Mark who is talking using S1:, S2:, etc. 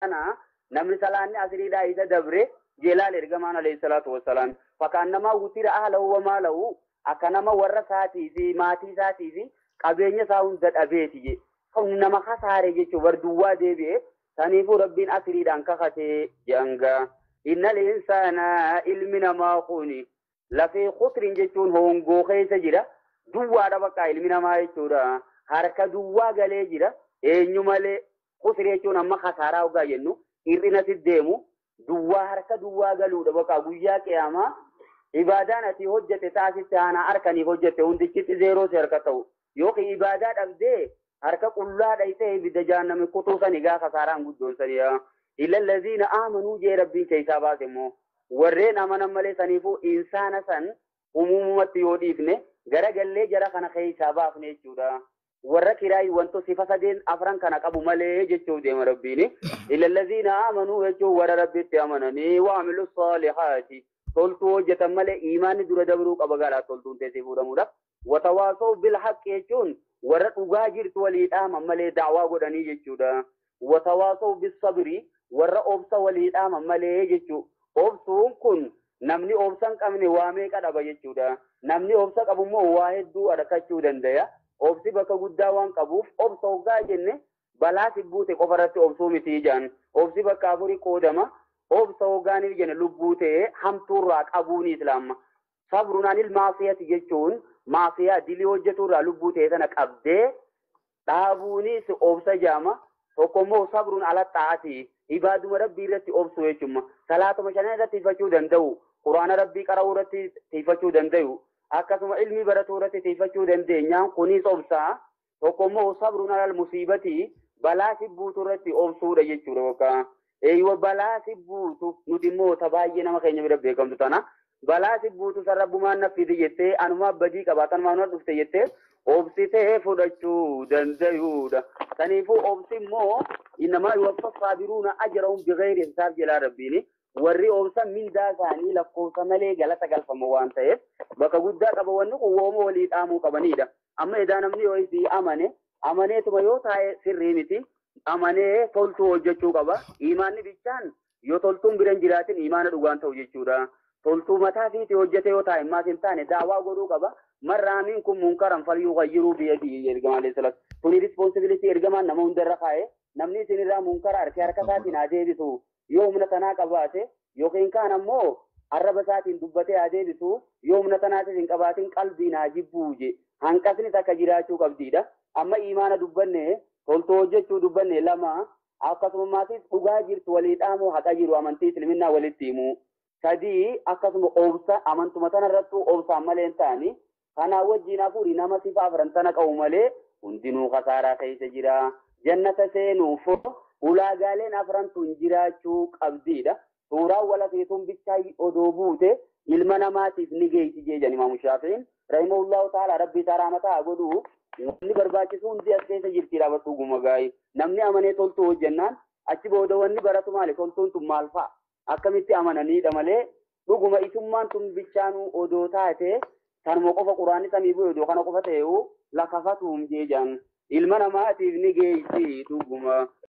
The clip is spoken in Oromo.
S1: Kana namni salaanni asriidhaa isa dabre jelaal ergamaan alayhi salaatu wassalaam. Fakkaannamaa wutira ahlahu wa maalahu, akka nama warra isaatii fi maatii isaatii fi qabeenya isaa hunda dhabeeti je. Kun nama kasaare jechuun bar duwwaa deebi'e. Saniifuu Rabbiin asriidhaan kakatee jedhangaa. Innal insaana, ilmi namaa kuni, lafii khusrin jechuun hongoo keessa jira. Duwwaadha bakka ilmi namaa jechuudha. Harka duwwaa galee jira. Eenyu malee? Khusri jechuun amma kasaaraa hoggaa jennu hir'ina si deemu duwwaa, harka duwwaa galuudha bakka guyyaa qiyaamaa. Ibaadaan ati hojjete taasisti aanaa harkaniif hojjete hundichitti zeeroo si harka ta'u. Yookiin ibaadaa dhabdee harka qullaa dhayitee ibidda jahannami kutuu sani gaa kasaaraan guddoon sani. Illa allaziina aamanuu jee Rabbiin keessaa baase immoo warreen amanan malee. Saniifuu insaana san umumumatti yoo dhiifne garagallee jara kana keessaa baafne jechuudha. Warra kiraayii wanto sifa sadeen afran kana qabu malee jechuuf deema Rabbiin. Illa allaziina aamanuu jechuun warra Rabbitti amananii wa amilu saalihaati, toltuu hojjetan malee. Imaanni dura dabruu qaba galaa toltuun teessee fuudhamuudhaaf. Watawaasoo bil haqqi jechuun warra dhugaa jirtu walii dhaaman malee, da'waa godhanii jechuudha. Watawaasoo bis sabri, warra obsa walii dhaaman malee jechuu. Obsuun kun namni obsa hin qabne waa meeqa dhaba jechuudha. Namni obsa qabu immoo waa hedduu argachuu danda'a. Obsi bakka guddaa waan qabuuf, obsa hoggaa jenne balaa si buute qofa irratti obsuu miti jedhan. Obsi bakka afurii qoodama. Obsa hoggaaniif jenne lubbuu ta'ee hamtuurraa qabuuni islaama. Sabrun anil maasiyati jechuun maasiyaa dilii hojjetuurraa lubbuu ta'e sana qabdee dhaabuunis obsa jaama. Tokko immoo sabrun ala xaa'ati, ibaaduma Rabbii irratti obsuu jechuudha. Salaatuma shanan irratti tiifachuu danda'u. Quraana Rabbii qara'uu irratti tiifachuu danda'u. Akkasuma ilmi baratuu irratti tiifachuu dandeenyaan kunis obsaa. Tokko immoo sabrun alal musiibati, balaa si buutu irratti obsuudha jechuudha yookaan. Eeyyuu, balaa si buutu nuti immoo ta baay'ee nama keenya bira beekamtu tana. Balaa si buutu san Rabbumaan na fide jettee, anumaa badii qabaatan maanuma dhufte jettee obsitee fudhachuu danda'uudha. Kanaafuu obsi immoo innamaa yuwaffa saabiruuna ajrahum bighayri hisaab jedhaa Rabbiini. Warri obsan mindaa isaanii lakkoofsa malee galata galfama waan ta'eef bakka guddaa qaba. Wanni kun wooma walii dhaamuu qabanidha. Amma edaa namni yoo isii amane amaneetuma yoo taa'e sirrii miti. Amanee toltuu hojjechuu qaba. Imaanni bichaan yoo toltuun bira hin jiraatin imaana dhugaan ta'u jechuudha. Toltuu mataa fiitii hojjete yoo taa'e maas hin taane daawaa godhuu qaba. Man ra'a minkum munkaran falyughayyiruu biyadihi, ergamaa alayhi salaatu. Kuni responsibility ergamaan nama hundarra kaa'e. Namni isinirraa munkara arke harka isaatiin haa deebisu. Yoo humna tanaa qabaate, yookiin kaan ammoo arraba isaatiin dubbatee haa deebisu. Yoo humna tanaatis hin qabaatin qalbiin haa jibbuu je. Hanqasni takka jiraachuu qabdiidha. Amma imaana dubbanne, toltuu hojjechuu dubbanne lama, akkasuma maatis dhugaa jirtu walii dhaamuu, haqa jiru amantii isliminnaa walitti himuu. Sadii, akkasuma obsa amantuma tanarrattuu obsaan malee hin ta'ani. Kanaa wajjin afuri, nama sifa afran tana qabu malee hundinuu kasaaraa keessa jira. Jannata seenuuf ulaagaaleen afran tun jiraachuu qabdiidha. Suuraan walafiituun bichaa odoo buute ilma namaatiif ni geessi jeejan Imaamu Shaafi'iin. Rahimahullahu ta'ala, Rabbi isaa rahmataa haa godhu. Wanni barbaachisu hundi as keessa jirti, dhaabadhu guma gaa'ii. Namni amanee toltuu hojjennaan achi booda wanni baratu maali? Toltuun tun maal fa'a? Akkamitti amananiidha malee dhuguma isummaan tun bichaanuu odoo taate, tanuma qofa quraanni samii bu'e odoo kana qofa ta'eewu lakafatuum jeejaan ilma namaatiif ni geessi dhuguma.